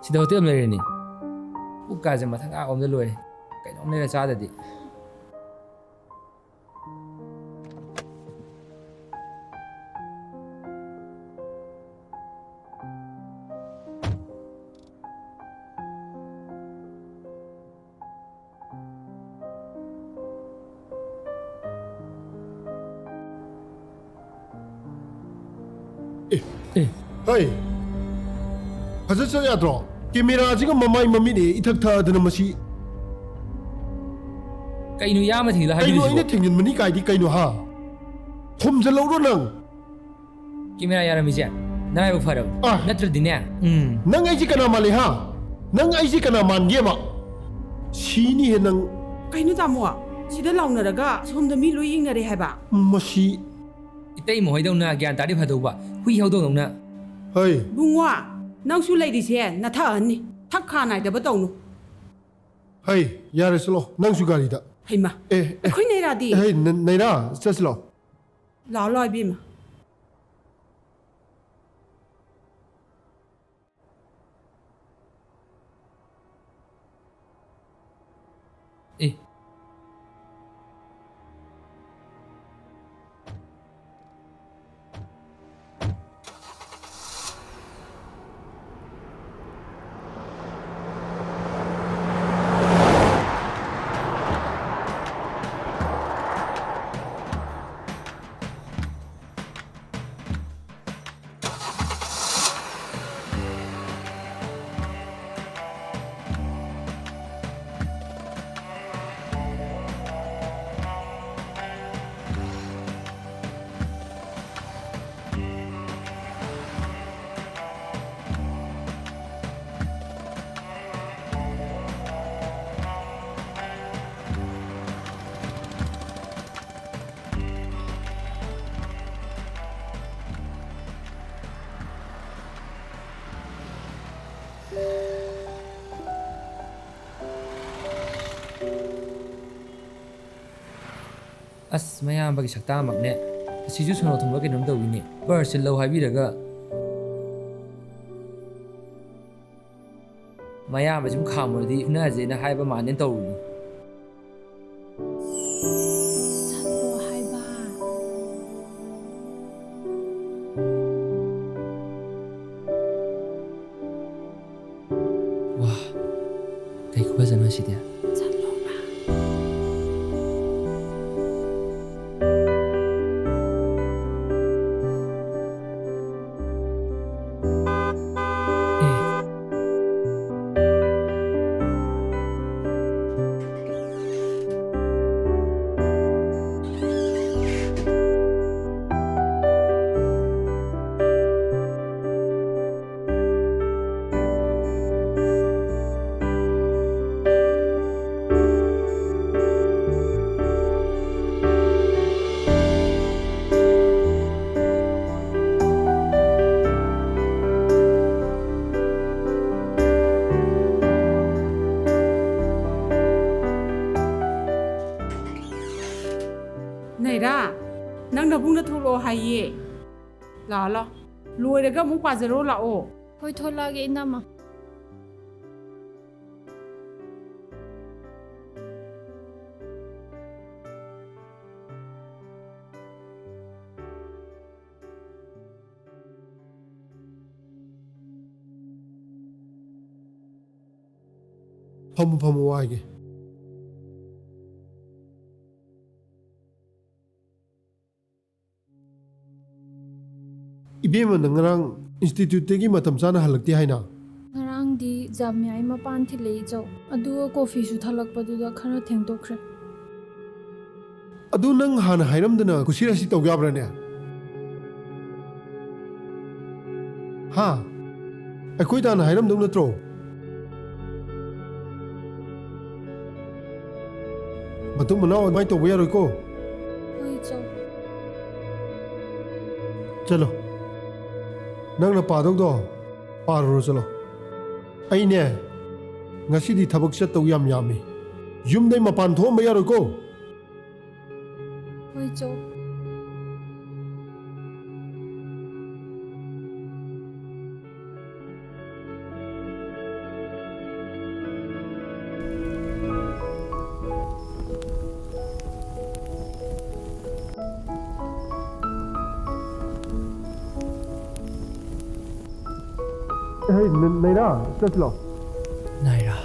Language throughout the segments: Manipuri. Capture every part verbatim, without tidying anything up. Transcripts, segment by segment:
ꯁꯤꯗ ꯍꯣꯇꯦꯜ ꯑꯃ ꯂꯩꯔꯦꯅꯦ꯫ ꯄꯨꯛꯀꯥꯁꯦ ꯃꯊꯪ ꯑꯥ ꯑꯣꯝꯗ ꯂꯣꯏꯔꯦ꯫ ꯀꯩꯅꯣꯝ ꯂꯩꯔ ꯆꯥꯗꯗꯤ꯫ ꯑꯦ, ꯑꯦ꯫ ꯍꯩ! ꯐꯖ ꯆꯠ ꯌꯥꯗ꯭ꯔꯣ? ꯀꯦꯃꯦꯔꯥꯁꯤꯒ ꯃꯃꯥꯏ ꯃꯃꯤꯠꯅꯦ ꯏꯊꯛ ꯊꯛꯑꯗꯅ ꯃꯁꯤ꯫ ꯀꯩꯅꯣ ꯏꯌꯥꯝꯕ ꯊꯦꯡꯖꯤꯜꯂ ꯀꯩꯅꯣ ꯍꯥꯏꯕꯤꯔꯤꯁꯤꯕꯣ? ꯑꯩꯅ ꯊꯦꯡꯖꯤꯟꯕꯅꯤ ꯀꯥꯏꯗꯤ ꯀꯩꯅꯣ, ꯍꯥ? ꯈꯨꯝꯖꯤꯜꯂꯧꯔꯣ ꯅꯪ꯫ ꯀꯦꯃꯦꯔꯥ ꯌꯥꯔꯝꯃꯤꯁꯦ ꯅꯔꯥꯏꯕꯛ ꯐꯔꯕ꯫ ꯑꯥ꯫ ꯅꯠꯇ꯭ꯔꯗꯤꯅꯦ, ꯎꯝ꯫ ꯅꯪ ꯑꯩꯁꯦ ꯀꯅꯥ ꯃꯥꯜꯂꯤ, ꯍꯥ? ꯅꯪ ꯑꯩꯁꯦ ꯀꯅꯥ ꯃꯥꯟꯒꯦꯕ? ꯁꯤꯅꯤꯍꯦ ꯅꯪ꯫ ꯀꯩꯅꯣ ꯇꯥꯃꯣ? ꯁꯤꯗ ꯂꯥꯎꯅꯔꯒ ꯁꯣꯝꯗ ꯃꯤ ꯂꯣꯏ ꯌꯦꯡꯅꯔꯦ ꯍꯥꯏꯕ꯫ ꯃꯁꯤ꯫ ꯏꯇꯩꯃ ꯍꯣꯏꯗꯧꯅ ꯒ꯭ꯌꯥꯟ ꯇꯥꯔꯗꯤ ꯐꯗꯧꯕ, ꯍꯨꯏ ꯍꯧꯗꯧꯗꯧꯅ꯫ ꯍꯩ꯫ ꯕꯨꯡꯉꯣ, ꯅꯪꯁꯨ ꯂꯩꯔꯤꯁꯦ ꯅꯊꯛ ꯑꯍꯟꯅꯤ꯫ ꯊꯛ ꯈꯥ ꯅꯥꯏꯗꯕ ꯇꯧꯅꯨ꯫ ꯍꯩ, ꯌꯥꯔꯦ, ꯆꯠꯂꯣ꯫ ꯅꯪꯁꯨ ꯒꯥꯔꯤꯗ꯫ ꯍꯩꯃ, ꯑꯦ, ꯑꯦ꯫ ꯑꯩꯈꯣꯏ ꯅꯩꯔꯥꯗꯤ? ꯍꯩ, ꯅ-, ꯅꯩꯔꯥ, ꯆꯠꯁꯤ ꯂꯥꯛꯑꯣ꯫ ꯂꯥꯛꯑꯣ, ꯂꯥꯛꯑꯣ, ꯏꯕꯦꯝꯃ꯫ ꯑꯦ꯫ ꯑꯁ, ꯃꯌꯥꯝꯕꯒꯤ ꯁꯛꯇꯥꯃꯛꯅꯦ꯫ ꯑꯁꯤꯁꯨ ꯁꯣꯅꯣ ꯊꯨꯡꯕ ꯀꯩꯅꯣꯝ ꯇꯧꯏꯅꯦ꯫ ꯕꯔ ꯁꯤꯜꯂꯧ ꯍꯥꯏꯕꯤꯔꯒ꯫ ꯃꯌꯥꯝꯕ ꯁꯨꯝ ꯈꯥꯝꯃꯨꯔꯗꯤ ꯐꯨꯅꯁꯦꯅ ꯍꯥꯏꯕ ꯃꯥꯟꯅꯦꯅ ꯇꯧꯔꯤꯅꯤ꯫ ꯆꯠꯂꯣ ꯍꯥꯏꯕ꯫ ꯋꯥ, ꯀꯩ ꯈꯨꯐꯖꯅꯣ ꯁꯤꯗꯤ꯫ ꯆꯠꯂꯣꯕ꯫ ꯑꯦ꯫ ꯅꯩꯔꯥ, ꯅꯪ ꯅꯕꯨꯡꯅ ꯊꯣꯛꯂꯛꯑꯣ ꯍꯥꯏꯌꯦ꯫ ꯂꯥꯛꯑꯣ, ꯂꯥꯛꯑꯣ꯫ ꯂꯣꯏꯔꯒ ꯑꯃꯨꯛ ꯄꯥꯖꯔꯣ ꯂꯥꯛꯑꯣ꯫ ꯍꯣꯏ, ꯊꯣꯛꯂꯛꯑꯒꯦ, ꯏꯅꯝꯃ꯫ ꯐꯝꯃꯨ, ꯐꯝꯃꯨ, ꯋꯥꯏꯒꯦ꯫ ꯏꯕꯦꯝꯃ, ꯅꯪ ꯉꯔꯥꯡ instituteꯇꯒꯤ ꯃꯇꯝ ꯆꯥꯅ ꯍꯜꯂꯛꯇꯦ ꯍꯥꯏꯅ? ꯉꯔꯥꯡꯗꯤ ꯖꯥꯃꯤꯌꯥꯒꯤ ꯃꯄꯥꯟ ꯊꯤꯜꯂꯛꯏ, ꯆꯧ꯫ ꯑꯗꯨꯒ coffeeꯁꯨ ꯊꯛꯂꯛꯄꯗꯨꯗ ꯈꯔ ꯊꯦꯡꯗꯣꯛꯈ꯭ꯔꯦ꯫ ꯑꯗꯨ ꯅꯪ ꯍꯥꯟꯅ ꯍꯥꯏꯔꯝꯗꯅ ꯀꯨꯁꯤ ꯔꯥꯁꯤ ꯇꯧ ꯌꯥꯕ꯭ꯔꯥꯅꯦ? ꯍꯥ? ꯑꯩꯈꯣꯏꯗ ꯍꯥꯟꯅ ꯍꯥꯏꯔꯝꯗꯧ ꯅꯠꯇ꯭ꯔꯣ? ꯃꯇꯨꯡ ꯃꯅꯥꯎ ꯑꯗꯨꯃꯥꯏꯅ ꯇꯧꯕ ꯌꯥꯔꯣꯏꯀꯣ꯫ ꯍꯣꯏ, ꯆꯧ꯫ ꯆꯠꯂꯣ꯫ ꯅꯪꯅ ꯄꯥꯗꯧꯗꯣ ꯄꯥꯔꯨꯔꯣ ꯆꯠꯂꯣ꯫ ꯑꯩꯅꯦ, ꯉꯁꯤꯗꯤ ꯊꯕꯛ ꯆꯠꯇꯧ ꯌꯥꯝ ꯌꯥꯝꯃꯤ꯫ ꯌꯨꯝꯗꯩ ꯃꯄꯥꯟ ꯊꯣꯛꯑꯝꯕ ꯌꯥꯔꯣꯏꯀꯣ꯫ ꯍꯣꯏ, ꯆꯧ꯫ ꯍꯩ, ꯅ-, ꯅꯩꯔꯥ, ꯆꯠꯁꯤ ꯂꯥꯛꯑꯣ꯫ ꯅꯥꯏꯔꯥ꯫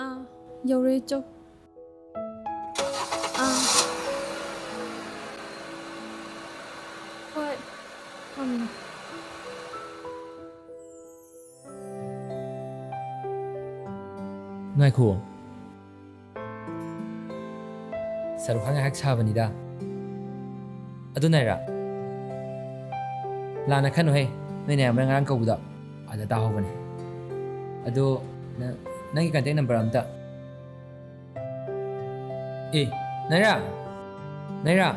ꯑꯥ, ꯌꯧꯔꯦ, ꯏꯆꯧ꯫ ꯑꯥ꯫ ꯍꯣꯏ, ꯊꯝꯃꯦ꯫ ꯉꯥꯏꯈꯣ꯫ ꯁꯔꯨꯛ ꯈꯥꯟ ꯉꯥꯏꯍꯥꯛ ꯁꯥꯕꯅꯤꯗ꯫ ꯑꯗꯨ ꯅꯥꯏꯔꯥ, ꯂꯥꯟꯅ ꯈꯟꯅꯨꯍꯦ, ꯅꯣꯏ ꯅꯌꯥꯝꯕꯅ ꯉꯔꯥꯡ ꯀꯧꯕꯗꯣ ꯑꯗ ꯇꯥꯍꯧꯕꯅꯦ꯫ ꯑꯗꯣ ꯅ-, ꯅꯪꯒꯤ contact number ꯑꯝꯇ꯫ ꯑꯦ, ꯅꯥꯏꯔꯥ, ꯅꯥꯏꯔꯥ,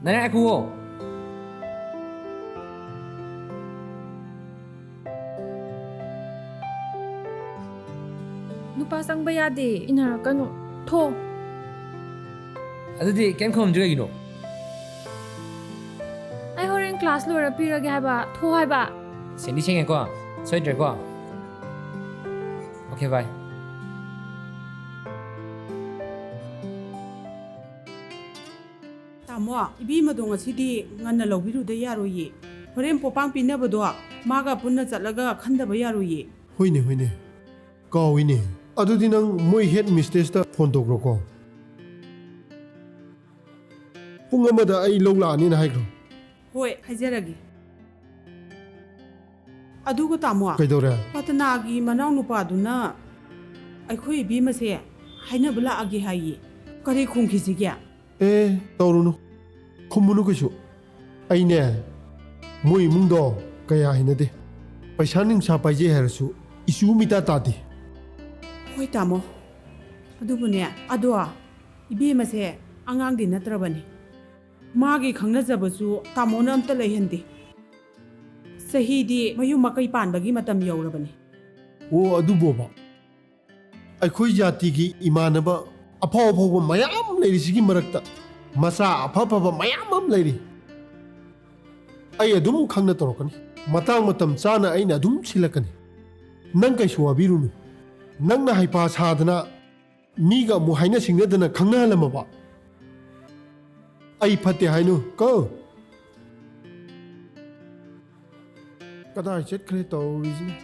ꯅꯥꯏꯔꯥ, ꯉꯥꯏꯈꯨꯑꯣ꯫ ꯅꯨꯄꯥ ꯆꯪꯕ ꯌꯥꯗꯦ, ꯏꯟꯅꯔꯛꯀꯅꯨ꯫ ꯊꯣ꯫ ꯑꯗꯨꯗꯤ ꯀꯩꯝ ꯈꯨꯝꯃꯝꯗ꯭ꯔꯤ ꯀꯩꯒꯤꯅꯣ? ꯑꯩ ꯍꯣꯔꯦꯟ class ꯂꯣꯏꯔ ꯄꯤꯔꯒꯦ ꯍꯥꯏꯕ꯫ ꯊꯣ ꯍꯥꯏꯕ꯫ ꯁꯦꯡꯗꯤ ꯁꯦꯡꯉꯦꯀꯣ? ꯁꯣꯏꯗ꯭ꯔꯦꯀꯣ? Okay, bye꯫ ꯇꯥꯃꯣ, ꯏꯕꯦꯝꯃꯗꯣ ꯉꯁꯤꯗꯤ ꯉꯟꯅ ꯂꯧꯕꯤꯔꯨꯗ ꯌꯥꯔꯣꯏꯌꯦ꯫ ꯍꯣꯔꯦꯟ ꯄꯣꯄꯥꯡ ꯄꯤꯅꯕꯗꯣ ꯃꯥꯒ ꯄꯨꯟꯅ ꯆꯠꯂꯒ ꯈꯟꯗꯕ ꯌꯥꯔꯣꯏꯌꯦ꯫ ꯍꯣꯏꯅꯦ, ꯍꯣꯏꯅꯦ꯫ ꯀꯥꯎꯏꯅꯦ꯫ ꯑꯗꯨꯗꯤ ꯅꯪ ꯃꯣꯏ head mistressꯇ phone ꯇꯧꯈ꯭ꯔꯣꯀꯣ꯫ ꯄꯨꯡ ꯑꯃꯗ ꯑꯩ ꯂꯧ ꯂꯥꯛꯑꯅꯤꯅ ꯍꯥꯏꯈ꯭ꯔꯣ꯫ ꯍꯣꯏ, ꯍꯥꯏꯖꯔꯒꯦ꯫ ꯑꯗꯨꯒ ꯇꯥꯃꯣ, ꯀꯩꯗꯧꯔꯦ? ꯄꯇꯅꯥꯒꯤ ꯃꯅꯥꯎꯅꯨꯄꯥꯗꯨꯅ ꯑꯩꯈꯣꯏ ꯏꯕꯦꯝꯃꯁꯦ ꯍꯥꯏꯅꯕ ꯂꯥꯛꯑꯒꯦ ꯍꯥꯏꯌꯦ꯫ ꯀꯔꯤ ꯈꯨꯝꯈꯤꯁꯤꯒꯦ? ꯑꯦ, ꯇꯧꯔꯨꯅꯨ꯫ ꯈꯨꯝꯃꯨꯅꯨ ꯀꯩꯁꯨ꯫ ꯑꯩꯅꯦ, ꯃꯣꯏ ꯏꯃꯨꯡꯗꯣ ꯀꯌꯥ ꯍꯩꯅꯗꯦ꯫ ꯄꯩꯁꯥ ꯅꯨꯡꯁꯥ ꯄꯥꯏꯖꯩ ꯍꯥꯏꯔꯁꯨ ꯏꯁꯨ ꯃꯤꯇꯥ ꯇꯥꯗꯦ꯫ ꯍꯣꯏ ꯇꯥꯃꯣ, ꯑꯗꯨꯕꯨꯅꯦ, ꯑꯗꯣ ꯏꯕꯦꯝꯃꯁꯦ ꯑꯉꯥꯡꯗꯤ ꯅꯠꯇ꯭ꯔꯕꯅꯤ꯫ ꯃꯥꯒꯤ ꯈꯪꯅꯖꯕꯁꯨ ꯇꯥꯃꯣꯅ ꯑꯝꯇ ꯂꯩꯍꯟꯗꯦ꯫ ꯆꯍꯤꯗꯤ ꯃꯌꯨꯝ ꯃꯀꯩ ꯄꯥꯟꯕꯒꯤ ꯃꯇꯝ ꯌꯧꯔꯕꯅꯤ꯫ ꯑꯣ, ꯑꯗꯨꯕꯣꯕ, ꯑꯩꯈꯣꯏ ꯖꯥꯇꯤꯒꯤ ꯏꯃꯥꯟꯅꯕ ꯑꯐꯥꯎ ꯑꯐꯥꯎꯕ ꯃꯌꯥꯝ ꯂꯩꯔꯤꯁꯤꯒꯤ ꯃꯔꯛꯇ ꯃꯆꯥ ꯑꯐ ꯑꯐꯕ ꯃꯌꯥꯝ ꯑꯃ ꯂꯩꯔꯤ꯫ ꯑꯩ ꯑꯗꯨꯝ ꯈꯪꯅ ꯇꯧꯔꯛꯀꯅꯤ꯫ ꯃꯇꯥꯡ ꯃꯇꯝ ꯆꯥꯅ ꯑꯩꯅ ꯑꯗꯨꯝ ꯁꯤꯜꯂꯛꯀꯅꯤ꯫ ꯅꯪ ꯀꯩꯁꯨ ꯋꯥꯕꯤꯔꯨꯅꯨ꯫ ꯅꯪꯅ ꯍꯩꯄꯥ ꯁꯥꯗꯅ ꯃꯤꯒ ꯑꯃꯨꯛ ꯍꯥꯏꯅ ꯁꯤꯡꯅꯗꯅ ꯈꯪꯅꯍꯜꯂꯝꯃꯕ? ꯑꯩ ꯐꯠꯇꯦ ꯍꯥꯏꯅꯨ ꯀꯣ꯫ ꯀꯗꯥꯏ ꯆꯠꯈ꯭ꯔꯦ ꯇꯧꯔꯤꯁꯤꯅ?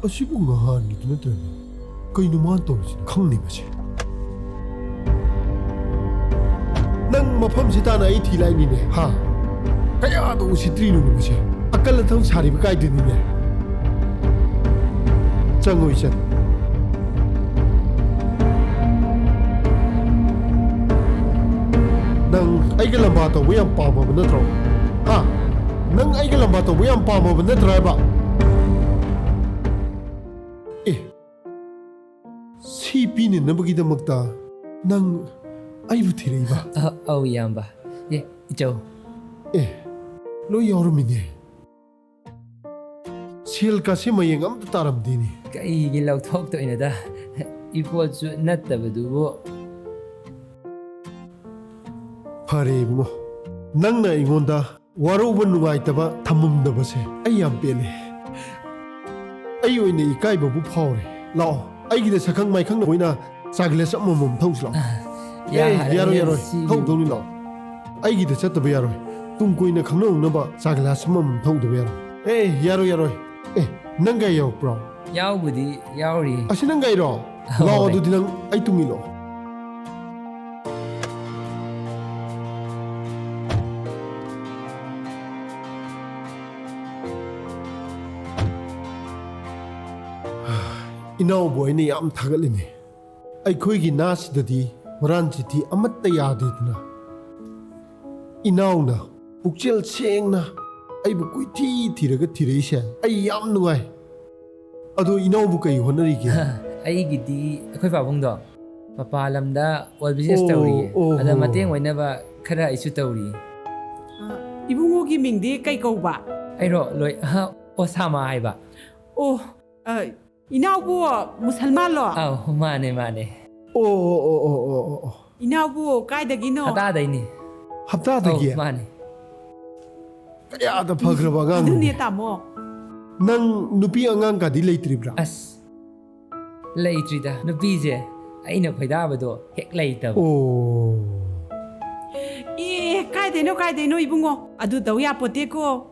ꯑꯁꯤꯕꯨ ꯉꯍꯥꯟꯒꯤꯗꯨ ꯅꯠꯇ꯭ꯔꯅꯦ? ꯀꯩꯅꯣ ꯃꯥꯅ ꯇꯧꯔꯤꯁꯤꯅ? ꯈꯪꯅꯤ ꯃꯁꯤ꯫ ꯅꯪ ꯃꯐꯝꯁꯤ ꯇꯥꯅ ꯑꯩ ꯊꯤ ꯂꯥꯛꯏꯅꯤꯅꯦ, ꯍꯥ? ꯀꯌꯥꯗ ꯎꯁꯤꯠꯇ꯭ꯔꯤꯅꯣꯅꯦ ꯃꯁꯤ? ꯑꯀꯜ ꯑꯊꯧ ꯁꯥꯔꯤꯕ ꯀꯥꯏꯗꯨꯅꯤꯅꯦ꯫ ꯆꯪꯉꯣ ꯏꯆꯟ꯫ ꯅꯪ ꯑꯩꯒ ꯂꯝꯕꯥ ꯇꯧꯕ ꯌꯥꯝ ꯄꯥꯝꯃꯕ ꯅꯠꯇ꯭ꯔꯣ? ꯍꯥ? ꯅꯪ ꯑꯩꯒ ꯂꯝꯕꯥ ꯇꯧꯕ ꯌꯥꯝ ꯄꯥꯝꯃꯕ ꯅꯠꯇ꯭ꯔꯥ ꯍꯥꯏꯕ? ꯑꯦ, ꯁꯤ ꯄꯤꯅꯅꯕꯒꯤꯗꯃꯛꯇ ꯅꯪ ꯑꯩꯕꯨ ꯊꯤꯔꯛꯏꯕ? ꯑ-, ꯑꯧ, ꯏꯌꯥꯝꯕ꯫ ꯑꯦ, ꯏꯆꯧ꯫ ꯑꯦ, ꯂꯣꯏ ꯌꯥꯎꯔꯝꯃꯤꯅꯦ꯫ ꯁꯦꯜ ꯀꯥꯁꯦ ꯃꯌꯦꯡ ꯑꯝꯇ ꯇꯥꯔꯝꯗꯦꯅꯦ꯫ ꯀꯩꯒꯤ ꯂꯧꯊꯣꯛꯇꯣꯏꯅꯣꯗ? ꯏꯄꯣꯠꯁꯨ ꯅꯠꯇꯕꯗꯨꯕꯨ꯫ ꯐꯔꯦ ꯏꯕꯨꯡꯉꯣ, ꯅꯪꯅ ꯑꯩꯉꯣꯟꯗ ꯋꯥꯔꯧꯕ ꯅꯨꯡꯉꯥꯏꯇꯕ ꯊꯝꯃꯝꯗꯕꯁꯦ ꯑꯩ ꯌꯥꯝ ꯄꯦꯜꯂꯦ꯫ ꯑꯩ ꯑꯣꯏꯅ ꯏꯀꯥꯏꯕꯕꯨ ꯐꯥꯎꯔꯦ꯫ ꯂꯥꯛꯑꯣ, ꯑꯩꯒꯤꯗ ꯁꯛꯈꯪ ꯃꯥꯏꯈꯪꯅ ꯑꯣꯏꯅ ꯆꯥ ꯒꯤꯂꯥꯁ ꯑꯃꯃꯝ ꯊꯧꯁꯤ ꯂꯥꯛꯑꯣ꯫ ꯑꯦ, ꯌꯥꯔꯦ, ꯌꯥꯔꯣꯏ, ꯌꯥꯔꯣꯏ꯫ ꯁꯤꯒꯤ ꯊꯧꯗꯧꯅꯤ ꯂꯥꯛꯑꯣ꯫ ꯑꯩꯒꯤꯗ ꯆꯠꯇꯕ ꯌꯥꯔꯣꯏ꯫ ꯇꯨꯡ ꯀꯣꯏꯅ ꯈꯪꯅꯍꯧꯅꯕ ꯆꯥ ꯒꯤꯂꯥꯁ ꯑꯃꯃꯝ ꯊꯧꯗꯕ ꯌꯥꯔꯣꯏ꯫ ꯑꯦ, ꯌꯥꯔꯣꯏ, ꯌꯥꯔꯣꯏ꯫ ꯑꯦ, ꯅꯪ ꯒꯥꯔꯤ ꯌꯥꯎꯔꯛꯄ꯭ꯔꯣ? ꯌꯥꯎꯕꯨꯗꯤ ꯌꯥꯎꯔꯤ꯫ ꯑꯁꯤ ꯅꯪ ꯒꯥꯔꯤꯔꯣ? ꯍꯣꯏ꯫ ꯂꯥꯛꯑꯣ, ꯑꯗꯨꯗꯤ ꯅꯪ ꯑꯩ ꯇꯨꯡ ꯏꯜꯂꯛꯑꯣ꯫ ꯏꯅꯥꯎꯕꯨ ꯑꯩꯅ ꯌꯥꯝ ꯊꯥꯒꯠꯂꯤꯅꯦ꯫ ꯑꯩꯈꯣꯏꯒꯤ ꯅꯥꯠꯁꯤꯗꯗꯤ ꯍꯨꯔꯥꯟ ꯆꯤꯊꯤ ꯑꯃꯠꯇ ꯌꯥꯗꯦꯗꯅ꯫ ꯏꯅꯥꯎꯅ ꯄꯨꯛꯆꯦꯜ ꯁꯦꯡꯅ ꯑꯩꯕꯨ ꯀꯣꯏꯊꯤ ꯊꯤꯔꯒ ꯊꯤꯔꯛꯏꯁꯦ ꯑꯩ ꯌꯥꯝ ꯅꯨꯡꯉꯥꯏ꯫ ꯑꯗꯣ ꯏꯅꯥꯎꯕꯨ ꯀꯩ ꯍꯣꯠꯅꯔꯤꯒꯦ? ꯑꯩꯒꯤꯗꯤ ꯑꯩꯈꯣꯏ ꯄꯥꯕꯨꯡꯗꯣ ꯃꯄꯥꯟ ꯂꯝꯗ ꯑꯣꯏꯜ ꯕꯤꯖꯤꯅꯦꯁ ꯑꯣ, ꯇꯧꯔꯤꯌꯦ꯫ ꯑꯣ, ꯑꯗ ꯍꯣ꯫ ꯃꯇꯦꯡ ꯑꯣꯏꯅꯕ ꯈꯔ ꯑꯩꯁꯨ ꯇꯧꯔꯤꯌꯦ꯫ ꯑ, ꯏꯕꯨꯡꯉꯣꯒꯤ ꯃꯤꯡꯗꯤ ꯀꯩ ꯀꯧꯕ? ꯑꯩꯔꯣ? ꯂꯣꯏ-, ꯑꯍ, ꯑꯣꯁꯥꯃꯥ ꯍꯥꯏꯕ꯫ ꯑꯣ, ꯑ, ꯏꯅꯥꯎꯕꯨ ꯃꯨꯁꯜꯃꯥꯟꯂꯣ? ꯑꯧ, ꯃꯥꯅꯦ, ꯃꯥꯅꯦ꯫ ꯑꯣ, ꯑꯣ, ꯑꯣ꯫ ꯏꯅꯥꯎꯕꯨ ꯀꯥꯏꯗꯒꯤꯅꯣ? ꯍꯞꯇꯥꯗꯩꯅꯤ꯫ ꯍꯞꯇꯥꯗꯒꯤ? ꯑꯧ, ꯃꯥꯅꯦ꯫ ꯀꯌꯥꯗ ꯐꯈ꯭ꯔꯕ ꯑꯉꯥꯡꯅꯣ? ꯑꯗꯨꯅꯦ, ꯇꯥꯃꯣ꯫ ꯅꯪ ꯅꯨꯄꯤ ꯑꯉꯥꯡꯒꯗꯤ ꯂꯩꯇ꯭ꯔꯤꯕ꯭ꯔꯥ? ꯑꯁ, ꯂꯩꯇ꯭ꯔꯤꯗ꯫ ꯅꯨꯄꯤꯁꯦ ꯑꯩꯅ ꯈꯣꯏꯗꯥꯕꯗꯣ ꯍꯦꯛ ꯂꯩꯇꯕ꯫ ꯑꯣ꯫ ꯑꯦ, ꯀꯥꯏꯗꯩꯅꯣ, ꯀꯥꯏꯗꯩꯅꯣ, ꯏꯕꯨꯡꯉꯣ? ꯑꯗꯨ ꯇꯧ ꯌꯥꯄꯣꯠꯇꯦꯀꯣ꯫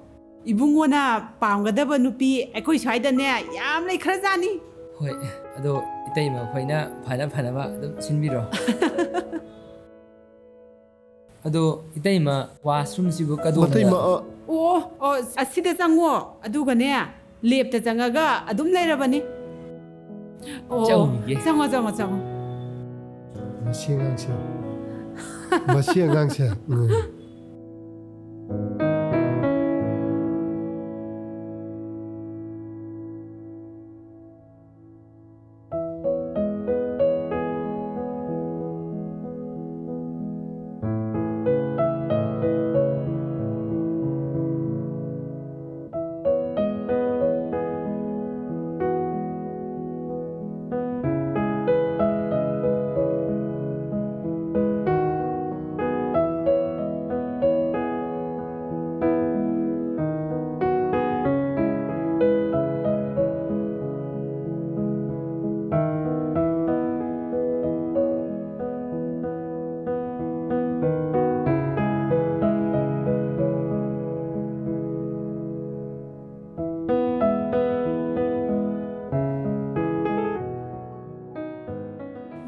ꯏꯕꯨꯡꯉꯣꯅ ꯄꯥꯝꯒꯗꯕ ꯅꯨꯄꯤ ꯑꯩꯈꯣꯏ ꯁ꯭ꯋꯥꯏꯗꯅꯦ ꯌꯥꯝ ꯂꯩꯈ꯭ꯔꯖꯥꯠꯅꯤ꯫ ꯍꯣꯏ, ꯑꯗꯣ ꯏꯇꯩꯃ ꯈꯣꯏꯅ ꯐꯅ ꯐꯅꯕ ꯑꯗꯨꯝ ꯁꯤꯟꯕꯤꯔꯣ꯫ ꯑꯗꯣ ꯏꯇꯩꯃ, washroomꯁꯤꯕꯨ ꯀꯗꯣꯝꯗ? ꯃꯇꯩꯃ, ꯑ, ꯑꯣ, ꯑꯣ, ꯑꯁꯤꯗ ꯆꯪꯉꯣ, ꯑꯗꯨꯒꯅꯦ, leftꯇ ꯆꯪꯉꯒ ꯑꯗꯨꯝ ꯂꯩꯔꯕꯅꯤ꯫ ꯑꯣ, ꯆꯪꯉꯤꯒꯦ꯫ ꯆꯪꯉꯣ, ꯆꯪꯉꯣ, ꯆꯪꯉꯣ꯫ ꯃꯁꯤ ꯑꯉꯥꯡꯁꯦ꯫ ꯃꯁꯤ ꯑꯉꯥꯡꯁꯦ꯫ ꯎꯝ꯫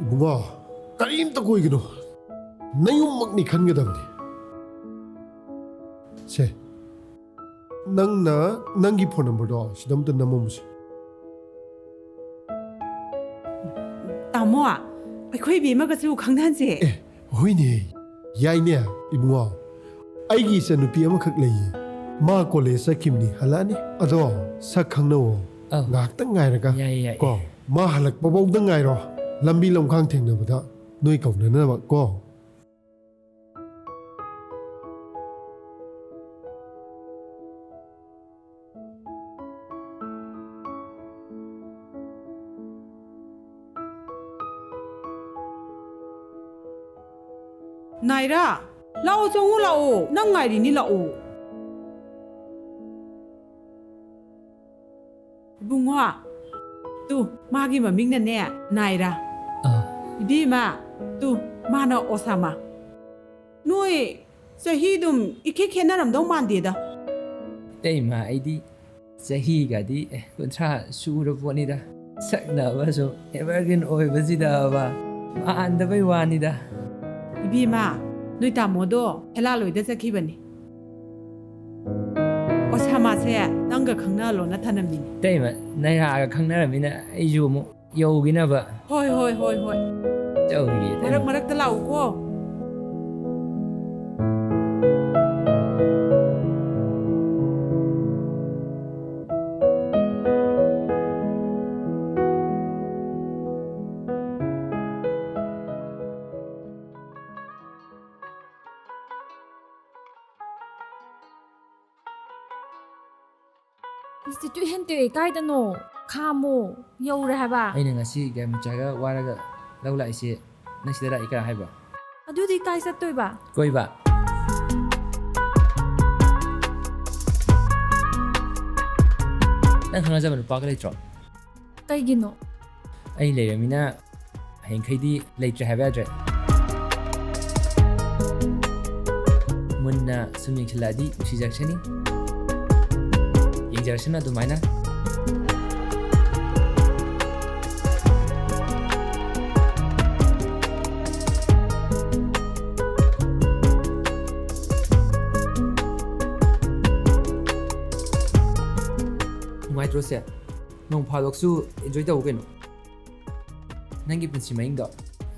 ꯏꯕꯨꯡꯉꯣ, ꯀꯔꯤꯝꯇ ꯀꯣꯏꯒꯅꯨ꯫ ꯅꯌꯨꯝꯃꯛꯅꯤ ꯈꯟꯒꯗꯕꯅꯤ꯫ ꯁꯦ, ꯅꯪꯅ ꯅꯪꯒꯤ ꯐꯣꯟ ꯅꯝꯕꯔꯗꯣ ꯁꯤꯗ ꯑꯝꯇ ꯅꯝꯃꯝꯃꯨꯁꯦ꯫ ꯇꯥꯃꯣ, ꯑꯩꯈꯣꯏ ꯏꯕꯦꯝꯃꯒꯁꯨ ꯈꯪꯅꯍꯟꯁꯦ꯫ ꯑꯦ, ꯍꯣꯏꯅꯦ, ꯌꯥꯏꯅꯦ꯫ ꯏꯕꯨꯡꯉꯣ, ꯑꯩꯒꯤ ꯏꯆꯟꯅꯨꯄꯤ ꯑꯃꯈꯛ ꯂꯩꯌꯦ꯫ ꯃꯥ ꯀꯣꯂꯦꯖ ꯆꯠꯈꯤꯕꯅꯤ, ꯍꯜꯂꯛꯑꯅꯤ꯫ ꯑꯗꯣ ꯁꯛ ꯈꯪꯅꯧꯋꯣ꯫ ꯑꯧ꯫ ꯉꯥꯏꯍꯥꯛꯇꯪ ꯉꯥꯏꯔꯒ꯫ ꯌꯥꯏꯌꯦ, ꯌꯥꯏꯌꯦ꯫ ꯀꯣ, ꯃꯥ ꯍꯜꯂꯛꯄꯐꯧꯗ ꯉꯥꯏꯔꯣ꯫ ꯂꯝꯕꯤ ꯂꯝꯈꯥꯡ ꯊꯦꯡꯅꯕꯗ ꯅꯣꯏ ꯀꯧꯅꯅꯕ ꯀꯣ꯫ ꯅꯥꯏꯔꯥ, ꯂꯥꯛꯑꯣ, ꯆꯪꯉꯨ ꯂꯥꯛꯑꯣ, ꯅꯪ ꯉꯥꯏꯔꯤꯅꯤ, ꯂꯥꯛꯑꯣ꯫ ꯏꯕꯨꯡꯉꯣ, ꯇꯨ, ꯃꯥꯒꯤ ꯃꯃꯤꯡꯅꯅꯦ, ꯅꯥꯏꯔꯥ꯫ ꯑꯥ꯫ ꯏꯕꯦꯝꯃ, ꯇꯨ, ꯃꯥꯅ ꯑꯣꯁꯥꯃꯥ꯫ ꯅꯣꯏ ꯆꯍꯤꯗꯨꯝ ꯏꯈꯦ ꯈꯦꯠꯅꯔꯝꯗꯧ ꯃꯥꯟꯗꯦꯗ꯫ ꯏꯇꯩꯃ, ꯑꯩꯗꯤ ꯆꯍꯤꯒꯗꯤ, ꯑꯦ, ꯀꯨꯟꯊ꯭ꯔꯥ ꯁꯨꯔ ꯄꯣꯠꯅꯤꯗ꯫ ꯁꯛꯅꯕ ꯁꯨꯝ evergreen ꯑꯣꯏꯕꯁꯤꯗꯕ ꯃꯥꯟꯗꯕꯩ ꯋꯥꯅꯤꯗ꯫ ꯏꯕꯦꯝꯃ, ꯅꯣꯏ ꯇꯥꯃꯣꯗꯣ ꯍꯦꯂꯥꯂꯣꯏꯗ ꯆꯠꯈꯤꯕꯅꯤ꯫ ꯑꯣꯁꯥꯃꯥꯁꯦ ꯅꯪꯒ ꯈꯪꯅꯍꯜꯂꯣꯅ ꯊꯅꯝꯃꯤꯅꯤ꯫ ꯏꯇꯩꯃ, ꯅꯥꯏꯔꯥꯒ ꯈꯪꯅꯔꯝꯃꯤꯅ ꯑꯩꯁꯨ ꯑꯃꯨꯛ ꯌꯧꯈꯤꯅꯕ꯫ ꯍꯣꯏ, ꯍꯣꯏ, ꯍꯣꯏ, ꯍꯣꯏ꯫ ꯆꯧꯔꯤꯒꯦ, ꯏꯇꯩꯃ꯫ ꯃꯔꯛ ꯃꯔꯛꯇ ꯂꯥꯛꯎꯀꯣ꯫ ꯇꯨꯏꯍꯦꯟ ꯇꯨꯏ, ꯀꯥꯏꯗꯅꯣ? ꯈꯥꯝꯃꯣ, ꯌꯧꯔꯦ ꯍꯥꯏꯕ꯫ ꯑꯩꯅ ꯉꯁꯤ ꯒꯥꯔꯤ ꯃꯆꯥꯒ ꯋꯥꯔꯒ ꯂꯧ ꯂꯥꯛꯏꯁꯦ ꯅꯪ ꯁꯤꯗ ꯂꯥꯛꯏ ꯀꯅꯥ ꯍꯥꯏꯕ? ꯑꯗꯨꯗꯤ ꯀꯥꯏ ꯆꯠꯇꯣꯏꯕ? ꯀꯣꯏꯕ꯫ ꯅꯪ ꯈꯪꯅꯖꯕ ꯅꯨꯄꯥꯒ ꯂꯩꯇ꯭ꯔꯣ? ꯀꯩꯒꯤꯅꯣ? ꯑꯩ ꯂꯩꯔꯃꯤꯅ ꯍꯌꯦꯡꯈꯩꯗꯤ ꯂꯩꯇ꯭ꯔꯦ ꯍꯥꯏꯕ ꯌꯥꯗ꯭ꯔꯦ꯫ ꯃꯨꯟꯅ ꯁꯨꯝ ꯌꯦꯡꯁꯤꯜꯂꯛꯑꯗꯤ ꯅꯨꯡꯁꯤꯖꯔꯛꯁꯅꯤ꯫ ꯌꯦꯡꯖꯔꯁꯅꯨ ꯑꯗꯨꯃꯥꯏꯅ꯫ ꯅꯨꯡꯉꯥꯏꯇ꯭ꯔꯣ ꯁꯦ? ꯅꯣꯡ ꯐꯥꯗꯣꯛꯁꯨ enjoy ꯇꯧ ꯀꯩꯅꯣ꯫ ꯅꯪꯒꯤ ꯄꯨꯟꯁꯤ ꯃꯍꯤꯡꯗꯣ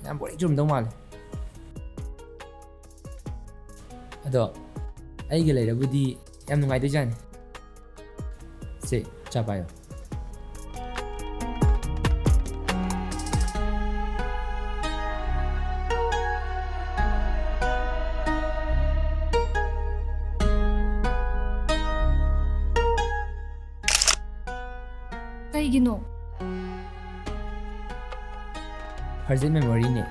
ꯌꯥꯝ boring ꯆꯨꯝꯗꯧ ꯃꯥꯜꯂꯦ꯫ ꯑꯗꯣ ꯑꯩꯒ ꯂꯩꯔꯕꯨꯗꯤ ꯌꯥꯝ ꯅꯨꯡꯉꯥꯏꯗꯣꯏꯖꯥꯠꯅꯤ꯫ ꯁꯦ, ꯆꯥ ꯄꯥꯏꯌꯣ꯫ ꯀꯩꯒꯤꯅꯣ? Virgin memory ꯅꯦ꯫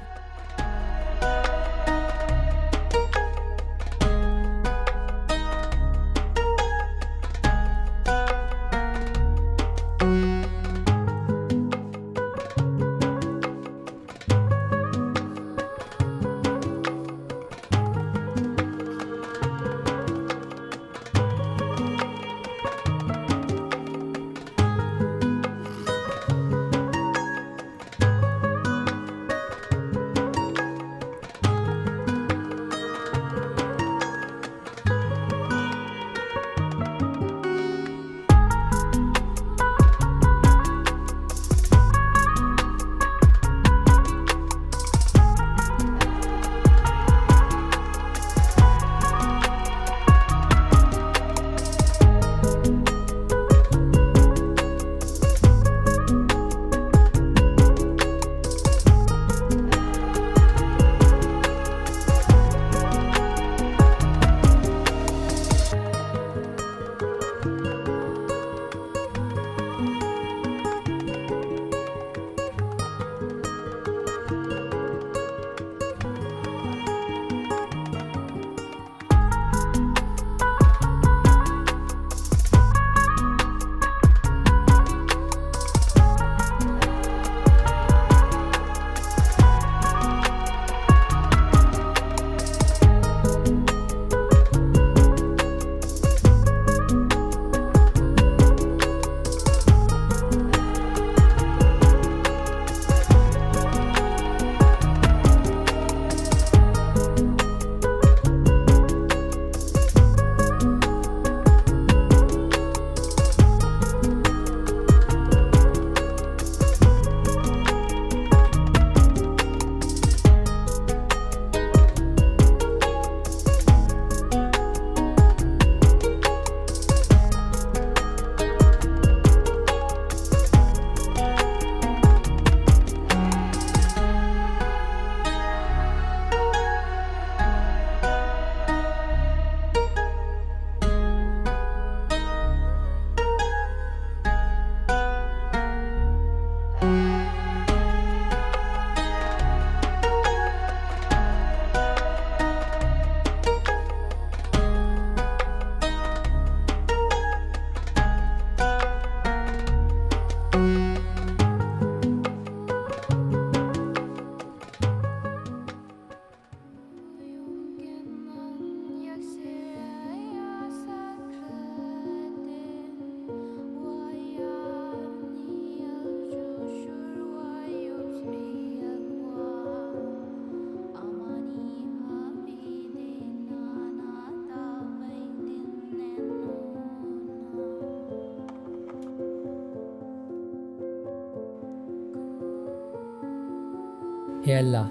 ꯍꯦ ꯑꯜꯂꯥ,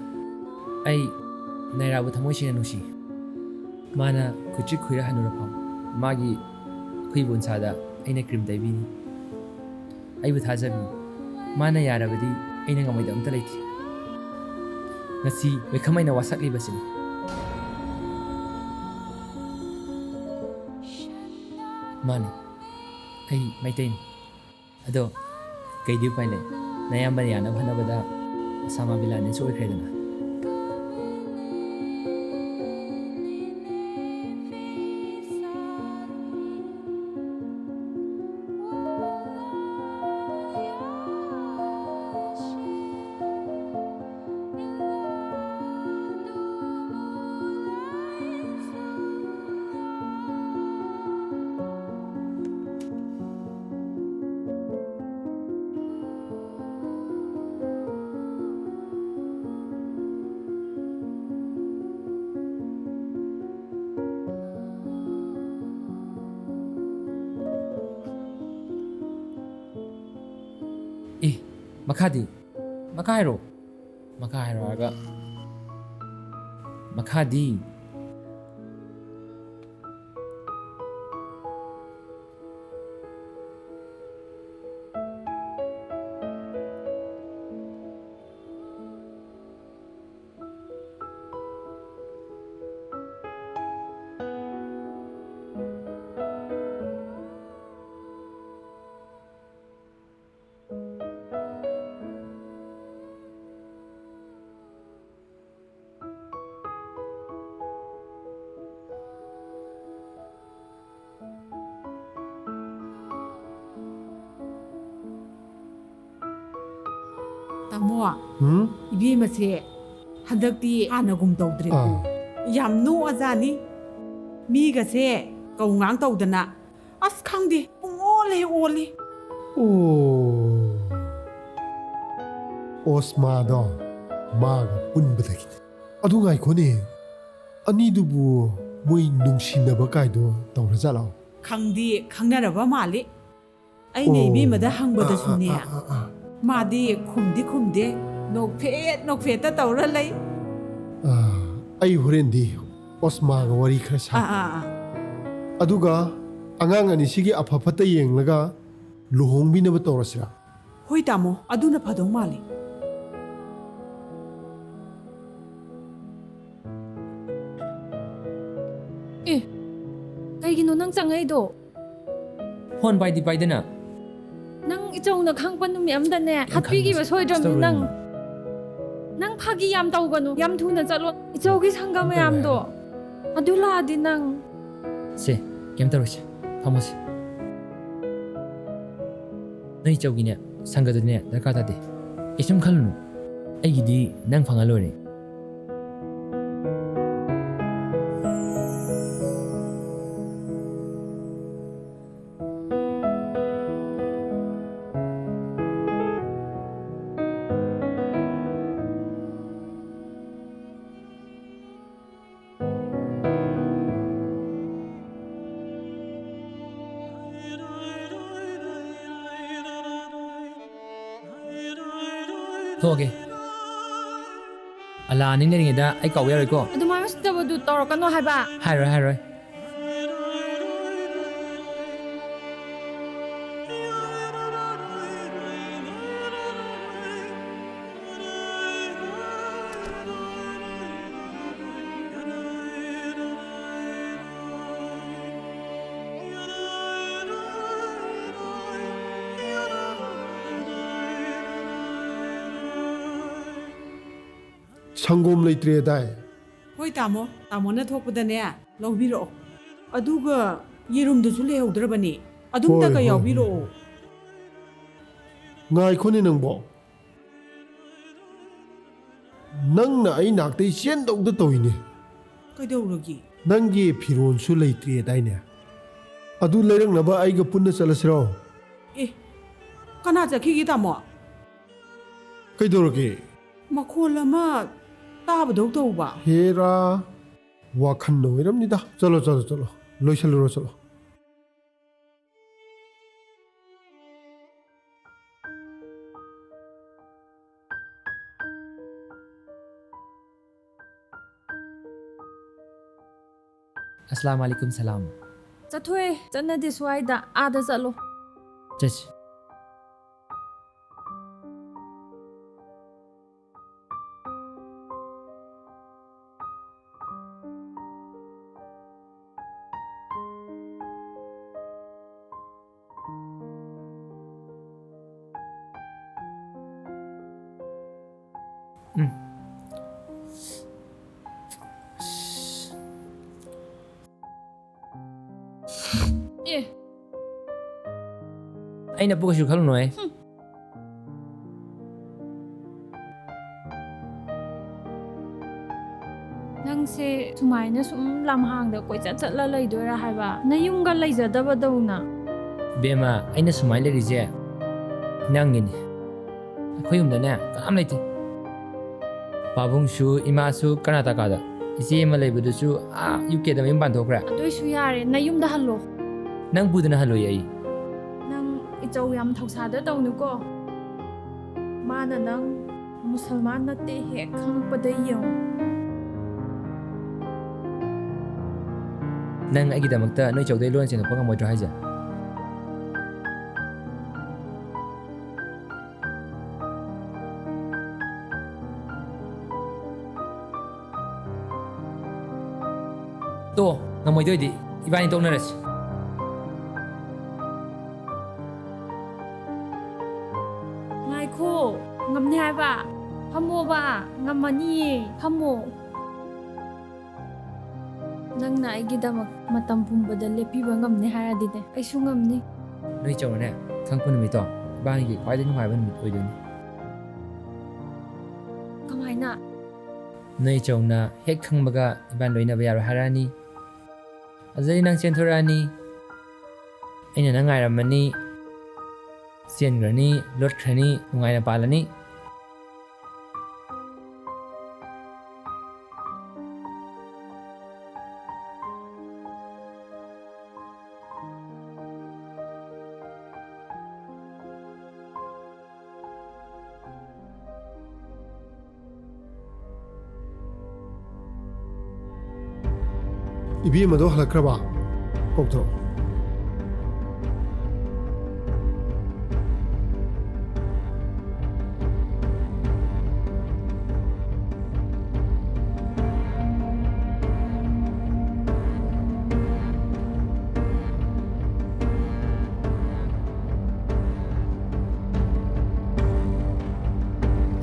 ꯑꯩ ꯅꯥꯏꯔꯥꯕꯨ ꯊꯃꯣꯏ ꯁꯦꯡꯅ ꯅꯨꯡꯁꯤ꯫ ꯃꯥꯅ ꯈꯨꯠꯆꯤꯛ ꯈꯨꯏꯔ ꯍꯟꯅꯨꯔꯐꯥꯎ ꯃꯥꯒꯤ ꯈꯨꯏꯕꯨ ꯎꯟꯁꯥꯗ ꯑꯩꯅ ꯀ꯭ꯔꯤꯝ ꯇꯩꯕꯤꯅꯤ꯫ ꯑꯩꯕꯨ ꯊꯥꯖꯕꯤꯌꯨ, ꯃꯥꯅ ꯌꯥꯔꯕꯗꯤ ꯑꯩꯅ ꯉꯝꯃꯣꯏꯗꯕ ꯑꯝꯇ ꯂꯩꯇꯦ꯫ ꯉꯁꯤ ꯃꯤꯈꯝ ꯑꯩꯅ ꯋꯥꯁꯛꯂꯤꯕꯁꯤꯅꯤ꯫ ꯃꯥꯅꯤ, ꯑꯩ ꯃꯩꯇꯩꯅꯤ꯫ ꯑꯗꯣ ꯀꯩꯗꯤ ꯎꯄꯥꯏ ꯂꯩ? ꯅꯌꯥꯝꯕꯅ ꯌꯥꯅꯕ ꯍꯣꯠꯅꯕꯗ ꯑꯣꯁꯥꯃꯥ ꯕꯤꯟ ꯂꯥꯗꯦꯟꯁꯨ ꯑꯣꯏꯈ꯭ꯔꯦꯗꯅ꯫ ꯑꯦ, ꯃꯈꯥꯗꯤ? ꯃꯈꯥ ꯍꯥꯏꯔꯣ꯫ ꯃꯈꯥ ꯍꯥꯏꯔꯣ ꯍꯥꯏꯔꯒ꯫ ꯃꯈꯥꯗꯤ? ꯇꯥꯃꯣ, ꯎꯝ? ꯏꯕꯦꯝꯃꯁꯦ ꯍꯟꯗꯛꯇꯤ ꯍꯥꯟꯅꯒꯨꯝ ꯇꯧꯗ꯭ꯔꯦꯀꯣ꯫ ꯑꯥ꯫ ꯌꯥꯝ ꯅꯣꯛꯑꯖꯥꯠꯅꯤ꯫ ꯃꯤꯒꯁꯦ ꯀꯧ ꯉꯥꯡ ꯇꯧꯗꯅ꯫ ꯑꯁ, ꯈꯪꯗꯦ, ꯄꯨꯡ ꯑꯣꯜ ꯍꯦꯛ ꯑꯣꯜꯂꯤ꯫ ꯑꯣ, ꯑꯣꯁꯃꯥꯗꯣ ꯃꯥꯒ ꯄꯨꯟꯕꯗꯒꯤꯅꯤ꯫ ꯑꯗꯨ ꯉꯥꯏꯈꯣꯅꯦ, ꯑꯅꯤꯗꯨꯕꯨ ꯃꯣꯏ ꯅꯨꯡꯁꯤꯅꯕ ꯀꯥꯏꯗꯣ ꯇꯧꯔꯖꯥꯠꯂꯣ? ꯈꯪꯗꯤ ꯈꯪꯅꯔꯕ ꯃꯥꯜꯂꯤ꯫ ꯑꯩꯅ ꯑꯣ꯫ ꯏꯕꯦꯝꯃꯗ ꯍꯪꯕꯗꯁꯨꯅꯦ, ꯑꯥ, ꯑꯥ, ꯑꯥ, ꯑꯥ꯫ ꯃꯥꯗꯤ ꯈꯨꯝꯗꯤ ꯈꯨꯝꯗꯦ, ꯅꯣꯛꯐꯦꯠ ꯅꯣꯛꯐꯦꯠꯇ ꯇꯧꯔ ꯂꯩ꯫ ꯑꯥ, ꯑꯩ ꯍꯣꯔꯦꯟꯗꯤ ꯑꯣꯁꯃꯥꯒ ꯋꯥꯔꯤ ꯈꯔ ꯁꯥ꯫ ꯑꯥ, ꯑꯥ, ꯑꯥ꯫ ꯑꯗꯨꯒ ꯑꯉꯥꯡ ꯑꯅꯤꯁꯤꯒꯤ ꯑꯐ ꯐꯠꯇ ꯌꯦꯡꯂꯒ ꯂꯨꯍꯣꯡꯕꯤꯅꯕ ꯇꯧꯔꯁꯤꯔꯥ? ꯍꯣꯏ ꯇꯥꯃꯣ, ꯑꯗꯨꯅ ꯐꯗꯧ ꯃꯥꯜꯂꯤ꯫ ꯑꯦ, ꯀꯩꯒꯤꯅꯣ ꯅꯪ ꯆꯪꯉꯛꯏꯗꯣ? ꯐꯣꯟ ꯄꯥꯏꯗꯤ ꯄꯥꯏꯗꯅ꯫ ꯅꯪ ꯏꯆꯧꯅ ꯈꯪꯉꯛꯄ ꯅꯨꯃꯤꯠ ꯑꯝꯗꯅꯦ, ꯅꯪ ꯍꯥꯠꯄꯤꯈꯤꯕ ꯈꯪꯕꯁꯦ ꯁꯣꯏꯗ꯭ꯔꯕꯅꯤ ꯅꯪ꯫ ꯇꯧꯔꯣꯏꯅꯦ꯫ ꯅꯪ ꯐꯥꯒꯤ ꯌꯥꯝ ꯇꯧꯒꯅꯨ, ꯌꯥꯝ ꯊꯨꯅ ꯆꯠꯂꯣ꯫ ꯏꯆꯧꯒꯤ ꯁꯪꯒ ꯀꯩꯝ ꯇꯧꯔꯣꯏ ꯃꯌꯥꯝꯗꯣ ꯍꯥꯏꯕ꯫ ꯑꯗꯨ ꯂꯥꯛꯑꯗꯤ ꯅꯪ꯫ ꯁꯦ, ꯀꯩꯝ ꯇꯧꯔꯣꯏꯁꯦ, ꯐꯝꯃꯣꯁꯦ꯫ ꯅꯣꯏ ꯏꯆꯧꯒꯤꯅꯦ, ꯁꯪꯒꯗꯨꯅꯦ ꯗꯔꯀꯥꯔ ꯇꯥꯗꯦ꯫ ꯀꯩꯁꯨꯝ ꯈꯜꯂꯨꯅꯨ, ꯑꯩꯒꯤꯗꯤ ꯅꯪ ꯐꯪꯉ ꯂꯣꯏꯔꯦ꯫ ꯊꯣꯛꯑꯒꯦ꯫ ꯑꯂꯥ ꯅꯤꯡꯅꯔꯤꯉꯩꯗ ꯑꯩ ꯀꯥꯎꯕ ꯌꯥꯔꯣꯏꯀꯣ꯫ ꯑꯗꯨꯃꯥꯏꯅ ꯎꯁꯤꯠꯇꯕꯗꯨ ꯇꯧꯔꯛꯀꯅꯣ ꯍꯥꯏꯕ꯫ ꯍꯥꯏꯔꯣꯏ, ꯍꯥꯏꯔꯣꯏ꯫ ꯁꯪꯒꯣꯝ ꯂꯩꯇ꯭ꯔꯦꯗꯥꯏ? ꯍꯣꯏ ꯇꯥꯃꯣ, ꯇꯥꯃꯣꯅ ꯊꯣꯛꯄꯗꯅꯦ ꯂꯧꯕꯤꯔꯛꯑꯣ꯫ ꯑꯗꯨꯒ ꯌꯦꯔꯨꯝꯗꯨꯁꯨ ꯂꯩꯍꯧꯗ꯭ꯔꯕꯅꯤ, ꯑꯗꯨꯝꯇꯒ ꯍꯣꯏ, ꯍꯣꯏ, ꯌꯥꯎꯕꯤꯔꯛꯑꯣ꯫ ꯍꯣꯏ꯫ ꯉꯥꯏꯈꯣꯅꯦ ꯅꯪꯕꯣ, ꯅꯪꯅ ꯑꯩ ꯅꯥꯛꯇꯩ ꯆꯦꯟꯗꯧꯗ ꯇꯧꯏꯅꯦ꯫ ꯀꯩꯗꯧꯔꯒꯦ? ꯅꯪꯒꯤ ꯐꯤꯔꯣꯜꯁꯨ ꯂꯩꯇ꯭ꯔꯦꯗꯥꯏꯅꯦ? ꯑꯗꯨ ꯂꯩꯔꯛꯅꯕ ꯑꯩꯒ ꯄꯨꯟꯅ ꯆꯠꯂꯁꯤꯔꯣ? ꯑꯦ, ꯀꯅꯥ ꯆꯠꯈꯤꯒꯦ ꯇꯥꯃꯣ? ꯀꯩꯗꯧꯔꯒꯦ? ꯃꯈꯣꯜ ꯑꯃ ꯇꯥꯕꯗꯧ ꯇꯧꯕ꯫ ꯍꯦꯔꯥ, ꯋꯥꯈꯜꯅ ꯑꯣꯏꯔꯝꯅꯤꯗ꯫ ꯆꯠꯂꯣ, ꯆꯠꯂꯣ, ꯆꯠꯂꯣ, ꯂꯣꯏꯁꯜꯂꯨꯔꯣ, ꯆꯠꯂꯣ꯫ ꯑꯁꯂꯥꯝ ꯑꯂꯩꯀꯨꯝ ꯁꯂꯥꯝ꯫ ꯆꯠꯊꯣꯛꯑꯦ, ꯆꯠꯅꯗꯦ ꯁ꯭ꯋꯥꯏꯗ, ꯑꯥꯗ ꯆꯠꯂꯣ꯫ ꯆꯠꯁꯤ꯫ ꯎꯝ꯫ ꯑꯦ꯫ ꯑꯩꯅ ꯄꯨ ꯀꯩꯁꯨ ꯈꯜꯂꯨꯅꯨꯍꯦ꯫ ꯍꯨꯝ꯫ ꯅꯪꯁꯦ ꯁꯨꯃꯥꯏꯅ ꯁꯨꯝ ꯂꯝꯍꯥꯡꯗ ꯀꯣꯏꯆꯠ ꯆꯠꯂ ꯂꯩꯗꯣꯏꯔꯥ ꯍꯥꯏꯕ? ꯅꯌꯨꯝꯒ ꯂꯩꯖꯗꯕꯗꯧꯅ꯫ ꯕꯦꯝꯃ, ꯑꯩꯅ ꯁꯨꯃꯥꯏꯅ ꯂꯩꯔꯤꯁꯦ ꯅꯪꯒꯤꯅꯤ꯫ ꯑꯩꯈꯣꯏ ꯌꯨꯝꯗꯅꯦ ꯀꯅꯥꯝ ꯂꯩꯇꯦ꯫ ꯄꯥꯕꯨꯡꯁꯨ, ꯏꯃꯥꯁꯨ ꯀꯔꯅꯥꯇꯀꯥꯗ, ꯏꯆꯦ ꯑꯃ ꯂꯩꯕꯗꯨꯁꯨ ꯑꯥ ꯌꯨ ꯀꯦꯗ ꯃꯌꯨꯝ ꯄꯥꯟꯊꯣꯛꯈ꯭ꯔꯦ꯫ ꯑꯗꯨꯏꯁꯨ ꯌꯥꯔꯦ, ꯅꯌꯨꯝꯗ ꯍꯜꯂꯣ꯫ ꯅꯪ ꯄꯨꯗꯅ ꯍꯜꯂꯣꯏ ꯑꯩ꯫ ꯅꯪ ꯏꯆꯧ ꯌꯥꯝ ꯊꯧꯁꯥꯗ ꯇꯧꯅꯨꯀꯣ꯫ ꯃꯥꯅ ꯅꯪ ꯃꯨꯁꯜꯃꯥꯟ ꯅꯠꯇꯦ ꯍꯦꯛ ꯈꯪꯉꯛꯄꯗ ꯌꯦꯡꯉꯨ꯫ ꯅꯪ ꯑꯩꯒꯤꯗꯃꯛꯇ ꯅꯣꯏ ꯆꯧꯗꯩ ꯂꯣꯟ ꯆꯦꯟꯊꯣꯛꯄ ꯉꯝꯃꯣꯏꯗ꯭ꯔꯣ ꯍꯥꯏꯁꯦ? ꯇꯣ, ꯉꯝꯃꯣꯏꯗꯣꯏꯗꯤ ꯏꯕꯥꯅꯤ ꯇꯣꯛꯅꯔꯁꯤ꯫ ꯉꯥꯏꯈꯣ, ꯉꯝꯅꯤ ꯍꯥꯏꯕ꯫ ꯐꯝꯃꯣꯕ, ꯉꯝꯃꯅꯤꯌꯦ, ꯐꯝꯃꯣ꯫ ꯅꯪꯅ ꯑꯩꯒꯤꯗꯃꯛ ꯃꯇꯝ ꯄꯨꯝꯕꯗ ꯂꯦꯞꯄꯤꯕ ꯉꯝꯅꯤ ꯍꯥꯏꯔꯗꯤꯅꯦ, ꯑꯩꯁꯨ ꯉꯝꯅꯤ꯫ ꯅꯣꯏ ꯆꯧꯅꯅꯦ, ꯈꯪꯉꯛꯄ ꯅꯨꯃꯤꯠꯇꯣ ꯏꯕꯥꯅꯤꯒꯤ ꯈ꯭ꯋꯥꯏꯗꯒꯤ ꯅꯨꯡꯉꯥꯏꯕ ꯅꯨꯃꯤꯠ ꯑꯣꯏꯗꯣꯏꯅꯤ꯫ ꯀꯃꯥꯏꯅ? ꯅꯣꯏ ꯆꯧꯅ ꯍꯦꯛ ꯈꯪꯕꯒ ꯏꯕꯥꯅꯤ ꯂꯣꯏꯅꯕ ꯌꯥꯔꯣꯏ ꯍꯥꯏꯔꯛꯑꯅꯤ꯫ ꯑꯗꯨꯗꯩ ꯅꯪ ꯆꯦꯟꯊꯣꯔꯛꯑꯅꯤ꯫ ꯑꯩꯅ ꯅꯪ ꯉꯥꯏꯔꯝꯃꯅꯤ꯫ ꯆꯦꯟꯈ꯭ꯔꯅꯤ, ꯂꯣꯠꯈ꯭ꯔꯅꯤ, ꯅꯨꯡꯉꯥꯏꯅ ꯄꯥꯜꯂꯅꯤ꯫ ꯏꯕꯦꯝꯃꯗꯣ ꯍꯜꯂꯛꯈ꯭ꯔꯕ? ꯀꯧꯊꯣꯔꯛꯑꯣ꯫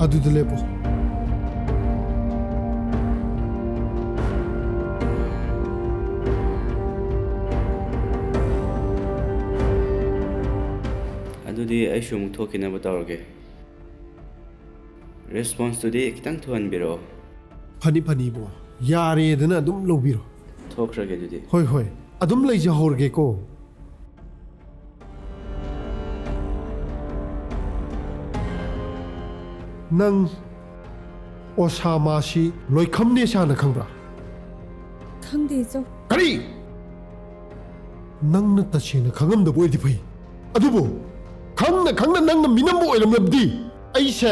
ꯑꯗꯨꯗ ꯂꯦꯞꯄꯣ꯫ ꯑꯗꯨꯗꯤ ꯑꯩꯁꯨ ꯑꯃꯨꯛ ꯊꯣꯛꯈꯤꯅꯕ ꯇꯧꯔꯒꯦ꯫ ꯔꯦꯁꯄꯣꯟꯁꯇꯨꯗꯤ ꯈꯤꯇꯪ ꯊꯨꯍꯟꯕꯤꯔꯛꯑꯣ꯫ ꯐꯅꯤ, ꯐꯅꯤ ꯏꯕꯨꯡꯉꯣ꯫ ꯌꯥꯔꯦꯗꯅ ꯑꯗꯨꯝ ꯂꯧꯕꯤꯔꯣ꯫ ꯊꯣꯛꯈ꯭ꯔꯒꯦ ꯑꯗꯨꯗꯤ꯫ ꯍꯣꯏ, ꯍꯣꯏ꯫ ꯑꯗꯨꯝ ꯂꯩꯖꯍꯧꯔꯒꯦꯀꯣ꯫ ꯅꯪ ꯑꯣꯁꯥꯃꯥꯁꯤ ꯂꯣꯏꯈꯝ ꯅꯦꯁꯥꯅ ꯈꯪꯕ꯭ꯔꯥ? ꯈꯪꯗꯦ, ꯏꯆꯧ꯫ ꯀꯔꯤ? ꯅꯪꯅ ꯇꯁꯦꯡꯅ ꯈꯪꯉꯝꯗꯕ ꯑꯣꯏꯔꯗꯤ ꯐꯩ꯫ ꯑꯗꯨꯕꯨ ꯈꯪꯅ ꯈꯪꯅ ꯅꯪꯅ ꯃꯤꯅꯝꯕ ꯑꯣꯏꯔꯝꯂꯕꯗꯤ ꯑꯩꯁꯦ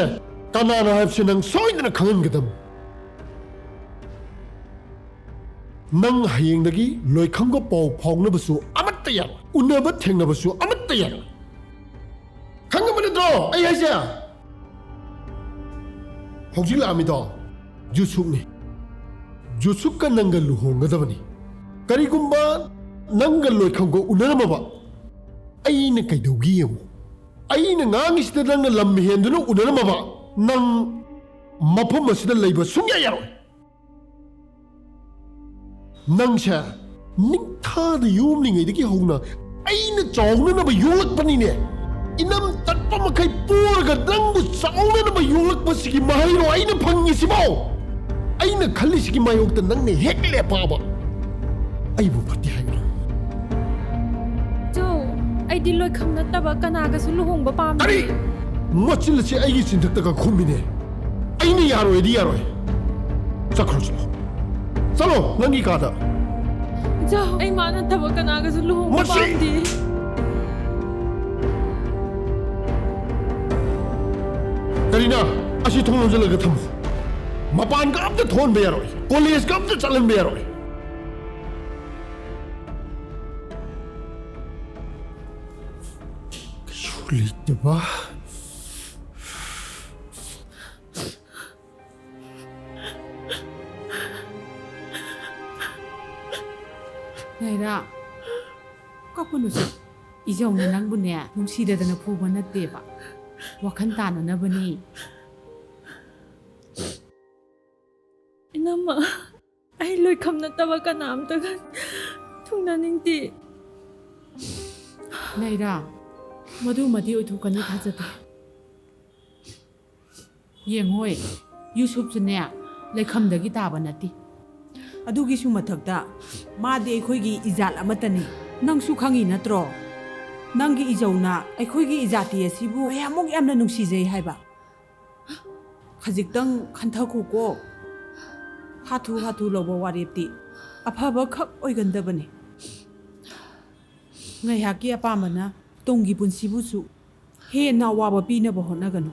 ꯀꯅꯥꯅꯣ ꯍꯥꯏꯕꯁꯦ ꯅꯪ ꯁꯣꯏꯗꯅ ꯈꯪꯍꯟꯒꯗꯕꯅꯤ꯫ ꯅꯪ ꯍꯌꯦꯡꯗꯒꯤ ꯂꯣꯏꯈꯝꯒ ꯄꯥꯎ ꯐꯥꯎꯅꯕꯁꯨ ꯑꯃꯠꯇ ꯌꯥꯔꯣꯏ, ꯎꯅꯕ ꯊꯦꯡꯅꯕꯁꯨ ꯑꯃꯠꯇ ꯌꯥꯔꯣꯏ꯫ ꯈꯪꯉꯕ ꯅꯠꯇ꯭ꯔꯣ ꯑꯩ ꯍꯥꯏꯁꯦ? ꯍꯧꯖꯤꯛ ꯂꯥꯛꯑꯝꯃꯤꯗꯣ ꯖꯨꯁꯨꯛꯅꯤ꯫ ꯖꯨꯁꯨꯛꯀ ꯅꯪꯒ ꯂꯨꯍꯣꯡꯒꯗꯕꯅꯤ꯫ ꯀꯔꯤꯒꯨꯝꯕ ꯅꯪꯒ ꯂꯣꯏꯈꯝꯒ ꯎꯅꯔꯝꯃꯕ, ꯑꯩꯅ ꯀꯩꯗꯧꯒꯦ ꯌꯦꯡꯉꯨ꯫ ꯑꯩꯅ ꯉꯥꯡꯉꯤꯁꯤꯗ ꯅꯪꯅ ꯂꯝ ꯍꯦꯟꯗꯨꯅ ꯎꯅꯔꯝꯃꯕ, ꯅꯪ ꯃꯐꯝ ꯑꯁꯤꯗ ꯂꯩꯕ ꯁꯨꯡꯌꯥ ꯌꯥꯔꯣꯏ꯫ ꯅꯪꯁꯦ ꯅꯤꯡꯊꯥꯗ ꯌꯣꯝꯂꯤꯉꯩꯗꯒꯤ ꯍꯧꯅ ꯑꯩꯅ ꯆꯥꯎꯅꯅꯕ ꯌꯣꯛꯂꯛꯄꯅꯤꯅꯦ꯫ ꯏꯅꯝ ꯇꯠꯄ ꯃꯈꯩ ꯄꯣꯔꯒ ꯅꯪꯕꯨ ꯆꯥꯎꯅꯅꯕ ꯌꯣꯛꯂꯛꯄꯁꯤꯒꯤ ꯃꯍꯩꯔꯣ ꯑꯩꯅ ꯐꯪꯉꯤꯁꯤꯕꯣ? ꯑꯩꯅ ꯈꯜꯂꯤꯁꯤꯒꯤ ꯃꯥꯌꯣꯛꯇ ꯅꯪꯅ ꯍꯦꯛ ꯂꯦꯞꯄꯛꯑꯕ, ꯑꯩꯕꯨ ꯐꯠꯇꯦ ꯍꯥꯏꯒꯅꯨ꯫ ꯖꯣ, ꯑꯩꯗꯤ ꯂꯣꯏꯈꯝ ꯅꯠꯇꯕ ꯀꯅꯥꯒꯁꯨ ꯂꯨꯍꯣꯡꯕ ꯄꯥꯝꯗꯦ꯫ ꯀꯔꯤ? ꯃꯆꯤꯜ ꯑꯁꯤ ꯑꯩꯒꯤ ꯆꯤꯟꯊꯛꯇꯒ ꯈꯨꯝꯃꯤꯅꯦ꯫ ꯑꯩꯅ ꯌꯥꯔꯣꯏꯗꯤ ꯌꯥꯔꯣꯏ꯫ ꯆꯠꯈ꯭ꯔꯣ, ꯆꯠꯂꯣ꯫ ꯆꯠꯂꯣ, ꯅꯪꯒꯤ ꯀꯥꯗ꯫ ꯖꯣ, ꯑꯩ ꯃꯥ ꯅꯠꯇꯕ ꯀꯅꯥꯒꯁꯨ ꯂꯨꯍꯣꯡꯕ ꯃꯁꯤ ꯄꯥꯝꯗꯦ꯫ ꯀꯔꯤꯅ? ꯑꯁꯤ ꯊꯣꯡ ꯂꯣꯟꯁꯤꯜꯂꯒ ꯊꯝꯃꯨ꯫ ꯃꯄꯥꯟꯒ ꯑꯝꯇ ꯊꯣꯛꯍꯟꯕ ꯌꯥꯔꯣꯏ꯫ ꯀꯣꯂꯦꯖꯀ ꯑꯝꯇ ꯆꯠꯍꯟꯕ ꯌꯥꯔꯣꯏ꯫ ꯂꯩꯇꯕ꯫ ꯅꯥꯏꯔꯥ, ꯀꯞꯀꯅꯨꯁꯦ꯫ ꯏꯖꯧꯅ ꯅꯪꯕꯨꯅꯦ, ꯅꯨꯡꯁꯤꯗꯗꯅ ꯐꯨꯕ ꯅꯠꯇꯦꯕ꯫ ꯋꯥꯈꯜ ꯇꯥꯅꯅꯕꯅꯤ꯫ ꯏꯅꯝꯃ, ꯑꯩ ꯂꯣꯏꯈꯝ ꯅꯠꯇꯕ ꯀꯅꯥꯝꯇꯒ ꯊꯨꯡꯅꯅꯤꯡꯗꯦ꯫ ꯅꯥꯏꯔꯥ, ꯃꯗꯨꯃꯗꯤ ꯑꯣꯏꯊꯣꯛꯀꯅꯤ ꯊꯥꯖꯗꯦ꯫ ꯌꯦꯡꯉꯣꯏ, ꯌꯨꯁꯨꯞꯁꯨꯅꯦ, ꯂꯩꯈꯝꯗꯒꯤ ꯇꯥꯕ ꯅꯠꯇꯦ꯫ ꯑꯗꯨꯒꯤꯁꯨ ꯃꯊꯛꯇ, ꯃꯥꯗꯤ ꯑꯩꯈꯣꯏꯒꯤ ꯏꯖꯥꯠ ꯑꯃꯠꯇꯅꯤ꯫ ꯅꯪꯁꯨ ꯈꯪꯉꯤ ꯅꯠꯇ꯭ꯔꯣ? ꯅꯪꯒꯤ ꯏꯖꯧꯅ ꯑꯩꯈꯣꯏꯒꯤ ꯏꯖꯥꯇꯤ ꯑꯁꯤꯕꯨ ꯀꯌꯥꯃꯨꯛ ꯌꯥꯝꯅ ꯅꯨꯡꯁꯤꯖꯩ ꯍꯥꯏꯕ꯫ ꯈꯖꯤꯛꯇꯪ ꯈꯟꯊꯈꯣꯀꯣ꯫ ꯍꯥꯊꯨ ꯍꯥꯊꯨ ꯂꯧꯕ ꯋꯥꯔꯦꯞꯇꯤ ꯑꯐꯕ ꯈꯛ ꯑꯣꯏꯒꯟꯗꯕꯅꯤ꯫ ꯉꯥꯏꯍꯥꯛꯀꯤ ꯑꯄꯥꯝꯕꯅ ꯇꯨꯡꯒꯤ ꯄꯨꯟꯁꯤꯕꯨꯁꯨ ꯍꯦꯟꯅ ꯑꯋꯥꯕ ꯄꯤꯅꯕ ꯍꯣꯠꯅꯒꯅꯨ꯫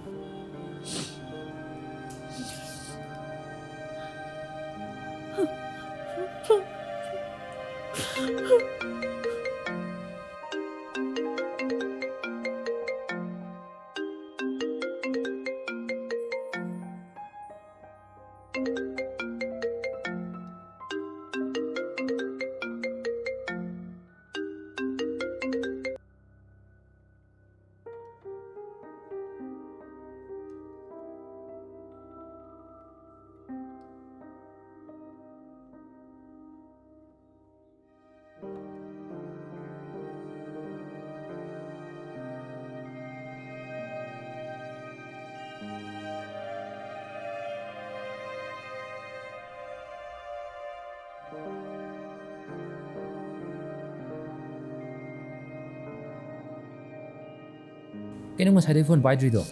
ꯀꯩꯅꯣ ꯉꯁꯥꯏꯗꯩ ꯐꯣꯟ ꯄꯥꯏꯗ꯭ꯔꯤꯗꯣ?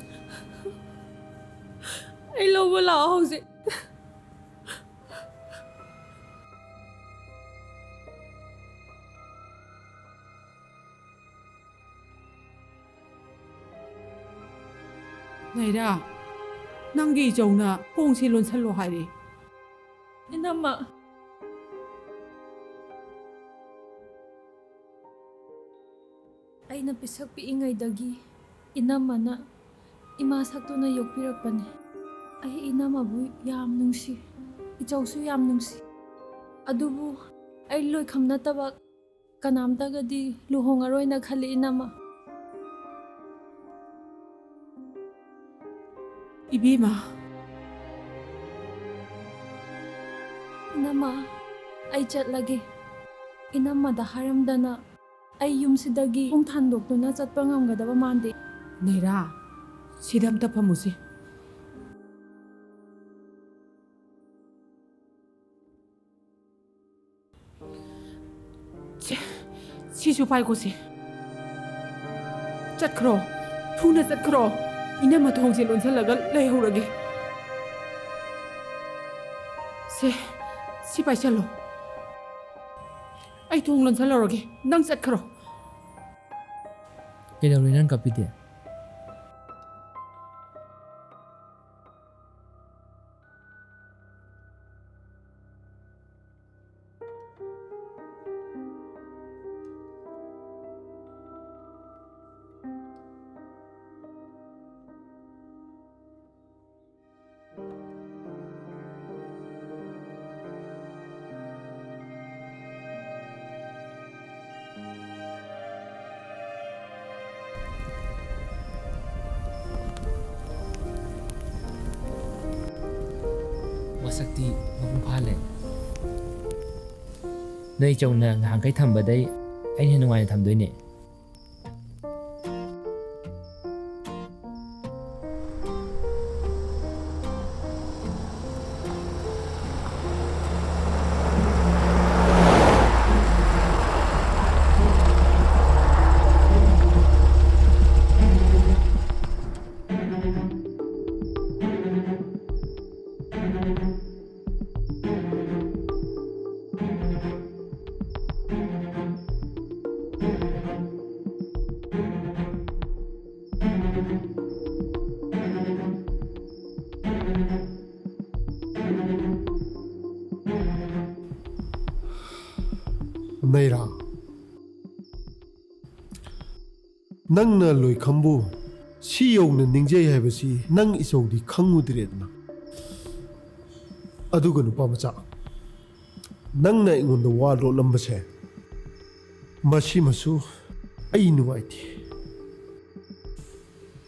ꯑꯩ ꯂꯧꯕ ꯂꯥꯛꯑꯣ ꯍꯧꯖꯤꯛ꯫ ꯅꯥꯏꯔꯥ, ꯅꯪꯒꯤ ꯏꯆꯧꯅ ꯊꯣꯡꯁꯦ ꯂꯣꯟꯁꯜꯂꯣ ꯍꯥꯏꯔꯦ꯫ ꯏꯅꯝꯃ, ꯑꯩꯅ ꯄꯤꯁꯛ ꯄꯤꯛꯏꯉꯩꯗꯒꯤ ꯏꯅꯝꯃꯅ ꯏꯃꯥ ꯁꯛꯇꯨꯅ ꯌꯣꯛꯄꯤꯔꯛꯄꯅꯤ꯫ ꯑꯩ ꯏꯅꯝꯃꯕꯨ ꯌꯥꯝ ꯅꯨꯡꯁꯤ, ꯏꯆꯧꯁꯨ ꯌꯥꯝ ꯅꯨꯡꯁꯤ꯫ ꯑꯗꯨꯕꯨ ꯑꯩ ꯂꯣꯏꯈꯝ ꯅꯠꯇꯕ ꯀꯅꯥꯝꯇꯒꯗꯤ ꯂꯨꯍꯣꯡꯉꯔꯣꯏꯅ ꯈꯜꯂꯤ, ꯏꯅꯝꯃ꯫ ꯏꯕꯦꯝꯃ꯫ ꯏꯅꯝꯃ, ꯑꯩ ꯆꯠꯂꯒꯦ꯫ ꯏꯅꯝꯃꯗ ꯍꯥꯏꯔꯝꯗꯅ ꯑꯩ ꯌꯨꯝꯁꯤꯗꯒꯤ ꯈꯣꯡ ꯊꯥꯡꯗꯣꯛꯇꯨꯅ ꯆꯠꯄ ꯉꯝꯒꯗꯕ ꯃꯥꯟꯗꯦ꯫ ꯅꯩꯔꯥ, ꯁꯤꯗ ꯑꯝꯇ ꯐꯝꯃꯨꯁꯤ꯫ ꯁꯦ, ꯁꯤꯁꯨ ꯄꯥꯏꯈꯣꯁꯦ꯫ ꯆꯠꯈ꯭ꯔꯣ, ꯊꯨꯅ ꯆꯠꯈ꯭ꯔꯣ꯫ ꯏꯅꯝꯃ ꯊꯣꯡꯁꯦ ꯂꯣꯟꯁꯤꯜꯂꯒ ꯂꯩꯍꯧꯔꯒꯦ꯫ ꯁꯦ, ꯁꯤ ꯄꯥꯏꯁꯜꯂꯣ꯫ ꯑꯩ ꯊꯣꯡ ꯂꯣꯟꯁꯤꯜꯂꯧꯔꯒꯦ, ꯅꯪ ꯆꯠꯈ꯭ꯔꯣ꯫ ꯀꯩꯗꯧꯔꯦ ꯅꯪ ꯀꯞꯄꯤꯗꯤ? ꯋꯥꯁꯛꯇꯤ ꯃꯄꯨꯡ ꯐꯥꯍꯜꯂꯦ꯫ ꯅꯣꯏ ꯏꯆꯧꯅ ꯉꯍꯥꯟꯈꯩ ꯊꯝꯕꯗꯩ ꯑꯩꯅ ꯍꯦꯟꯅ ꯅꯨꯡꯉꯥꯏꯅ ꯊꯝꯗꯣꯏꯅꯦ꯫ ꯅꯩꯔꯥ, ꯅꯪꯅ ꯂꯣꯏꯈꯝꯕꯨ ꯁꯤ ꯌꯧꯅ ꯅꯤꯡꯖꯩ ꯍꯥꯏꯕꯁꯤ ꯅꯪ ꯏꯆꯧꯗꯤ ꯈꯪꯉꯨꯗ꯭ꯔꯦꯗꯅ꯫ ꯑꯗꯨꯒ ꯅꯨꯄꯥ ꯃꯆꯥ, ꯅꯪꯅ ꯑꯩꯉꯣꯟꯗ ꯋꯥ ꯂꯣꯠꯂꯝꯕꯁꯦ, ꯃꯁꯤꯃꯁꯨ ꯑꯩ ꯅꯨꯡꯉꯥꯏꯇꯦ꯫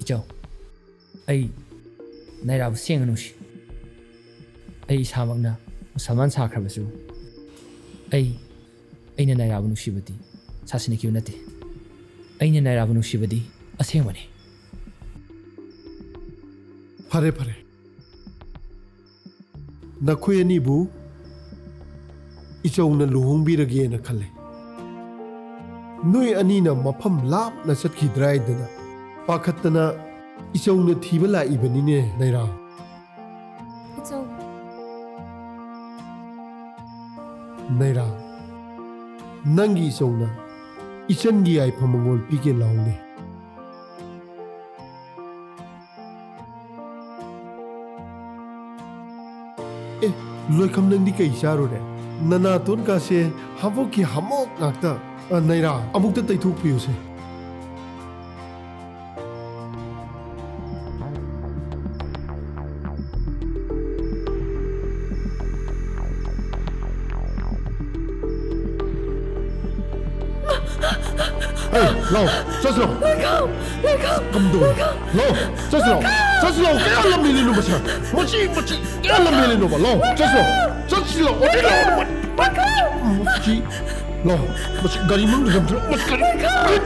ꯏꯆꯧ, ꯑꯩ ꯅꯥꯏꯔꯥꯕꯨ ꯁꯦꯡꯅ ꯅꯨꯡꯁꯤ꯫ ꯑꯩ ꯏꯁꯥꯃꯛꯅ ꯃꯨꯁꯜꯃꯥꯟ ꯁꯥꯈ꯭ꯔꯕꯁꯨ, ꯑꯩ ꯑꯩꯅ ꯅꯥꯏꯔꯥꯕꯨ ꯅꯨꯡꯁꯤꯕꯗꯤ ꯁꯥꯁꯤꯟꯅꯈꯤꯕ ꯅꯠꯇꯦ꯫ ꯑꯩꯅ ꯅꯥꯏꯔꯥꯕꯨ ꯅꯨꯡꯁꯤꯕꯗꯤ ꯑꯁꯦꯡꯕꯅꯤ꯫ ꯐꯔꯦ ꯐꯔꯦ, ꯅꯈꯣꯏ ꯑꯅꯤꯕꯨ ꯏꯆꯧꯅ ꯂꯨꯍꯣꯡꯕꯤꯔꯒꯦꯅ ꯈꯜꯂꯦ꯫ ꯅꯣꯏ ꯑꯅꯤꯅ ꯃꯐꯝ ꯂꯥꯞꯅ ꯆꯠꯈꯤꯗ꯭ꯔꯥ ꯍꯥꯏꯗꯅ ꯄꯥꯈꯠꯇꯅ ꯏꯆꯧꯅ ꯊꯤꯕ ꯂꯥꯛꯏꯕꯅꯤꯅꯦ, ꯅꯥꯏꯔꯥ꯫ ꯏꯆꯧ꯫ ꯅꯥꯏꯔꯥ, ꯅꯪꯒꯤ ꯏꯆꯧꯅ ꯏꯆꯟꯒꯤ ꯌꯥꯏꯐ ꯃꯉꯣꯜ ꯄꯤꯒꯦ ꯂꯥꯎꯅꯦ꯫ ꯑꯦ, ꯂꯣꯏꯈꯝ, ꯅꯪꯗꯤ ꯀꯩ ꯆꯥꯔꯨꯔꯦ? ꯅꯅꯥꯇꯣꯟ ꯀꯥꯁꯦ ꯍꯥꯃꯣꯛꯀꯤ ꯍꯥꯃꯣꯛ ꯉꯥꯛꯇ꯫ ꯑ, ꯅꯥꯏꯔꯥ, ꯑꯃꯨꯛꯇ ꯇꯩꯊꯣꯛꯄꯤꯌꯨꯁꯦ꯫ ꯑꯦ, ꯂꯥꯎ, ꯆꯠꯁꯤ ꯂꯥꯎ꯫ ꯀꯝꯗꯧꯔꯦ? ꯂꯥꯎ, ꯆꯠꯁꯤ ꯂꯥꯎ, ꯆꯠꯁꯤ ꯂꯥꯎ꯫ ꯀꯌꯥ ꯂꯝ ꯍꯦꯜꯂꯤꯅꯣ ꯃꯁꯤ? ꯃꯁꯤ, ꯃꯁꯤ ꯀꯌꯥ ꯂꯝ ꯍꯦꯜꯂꯤꯅꯣꯕ? ꯂꯥꯎ, ꯆꯠꯁꯤ ꯂꯥꯎ, ꯆꯠꯁꯤ ꯂꯥꯎ꯫ ꯑꯗꯨ ꯂꯥꯎ, ꯃꯁꯤ, ꯂꯥꯎ, ꯃꯁꯤ ꯒꯥꯔꯤ ꯃꯅꯨꯡꯗ ꯅꯝꯊꯔꯣ꯫ ꯃꯁꯤ ꯒꯥꯔꯤ